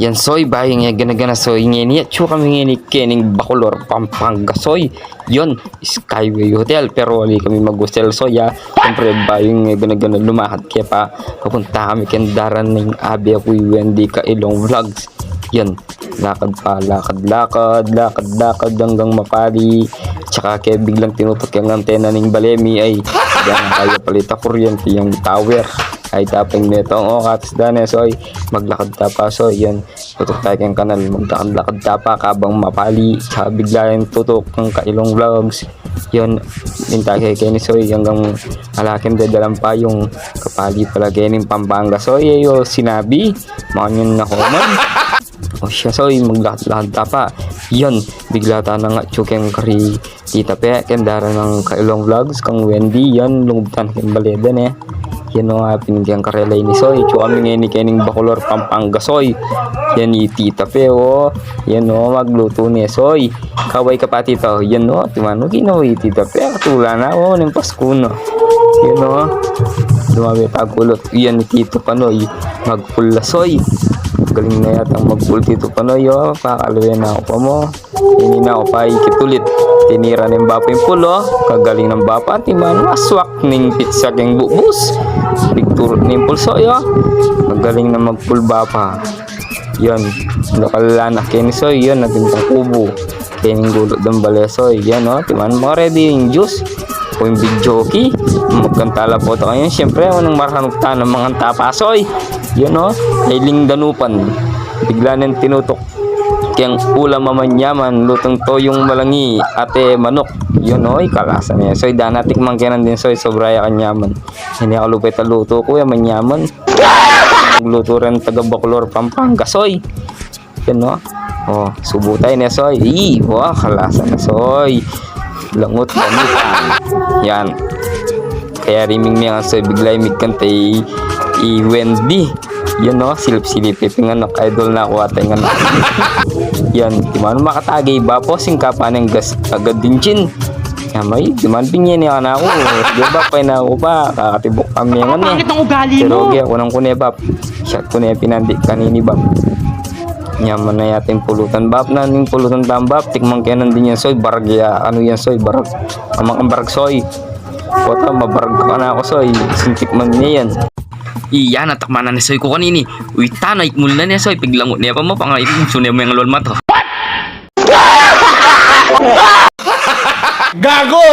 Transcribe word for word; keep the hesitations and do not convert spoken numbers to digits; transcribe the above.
Yan, Soy, bayu ing gana-gana, Soy, ngeni, atyu kami ngeni kening Bacolor, Pampanga, Soy. Yun, Skyway Hotel, pero ali kami mag-hostel, Soy, a. Siyempre, bayu ing gana-gana, lumakad ke pa, papunta kami keng daran ning abe ku i Wendy Kailong Vlogs. Yan, lakad pa, lakad, lakad, lakad, lakad anggang mapali. Tsaka ke biglang tinutuk yang antena ning bale mi, ay, yan, kaya pala ita kuryente yang tower. Ay, tapang metung, o, katas da ne, Soy, maglakad ta pa, Soy, yan. Tutuk tayu keng kanal, maglakad-lakad ta pa kabang mapali, tsaka bigla yang tutuk keng Kailong Vlogs. Yun, minta ke keni, Soy, anggang ala keng dadalang payung, kapali pala kening Pampanga, Soy, e yu sinabi, makanyan na ko man. O siya, Soy, maglakad-lakad ta pa. Yun, bigla ta nang atyu keng kari Tita Pe, keng daran nang Kailong Vlogs, kang Wendy, yan, lungub ta na keng bale da ne. Yan o, a, pin keng karela ini, Soy. Atyu kami ngeni kening Bacolor, Pampanga, Soy. Yan i Tita Pe, o. Yan o, maglutu ne, Soy. Kaway ka pa, Tita. Yan o, atin mu, ginawa i Tita Pe. Katula na, o, ning Pasku na. Yan o. Dumawe ta kulot. Yan i Tito Panoy. Magpul la, Soy. Galing na yatang magpul, Tito Panoy, o. Pakaluwe na ku pa mu. Ini na ku pa ikitulit. Tinira ning bapa ing pul, o. Kagaling nang bapa, atin mu, aswak ning pitsa keng bubus. Pigturut ning pul, Soy, o. Kagaling na magpul bapa. Yun. Lokal la na keni, Soy, yun, atin pang kubu. Kening gulut dang bale, Soy, yan, o. Atin mu, makaredi ing juice. O ing videoke. Magkanta la pu tamu. Siyempre, unang marhanuk ta nang manganta pa, Soy. Yan, o. Ay, ling danupan. Bigla neng tinutuk keng ulam a manyaman, lutong toyong malangi, ate, manuk. Yun, oy, kalasa ne, Soy. Dana tikman ke nandin, Soy, sobra ya kanyaman. Ini aku lupay ta lutu ku, ya manyaman. Maglutu ren taga Bacolor, Pampanga, Soy. Yun, no? O, subu tayu ne, Soy. Ih, wa, kalasa ne, Soy. Langut, langut. Yan. Kaya riming mi nga, Soy, bigla imigkanta i, i Wendy. Yan, no? Silip-silip, ipinganuk, idol na ku ata ing anak. Yan, atin mu, makatagi, bapa, singkapan ing gas, agad din chin. Yan, may, atin mu, pinye ne kanaku. Sige, bapa, pay na ku pa, kakatibuk kami nga ne. Pangit ang ugali mu. Pero, ge, aku nang kune, bapa. Shot ku ne pinandi kanini, bapa. Nyaman na yata ing pulutan, bapa, na ning pulutan tam, bapa, tikman ke nandin yan, Soy, barag ya, anu yan, Soy, barag. Aman kang barag, Soy. Kota, mabarag ka na aku, Soy. Sintik man niya yan. Iya, natakman na ni Soy ku kanini. Uy, tana, ikmul na niya, Soy. Piglangut niya pa mu, pangay, sune mu yang lual mata. Gago!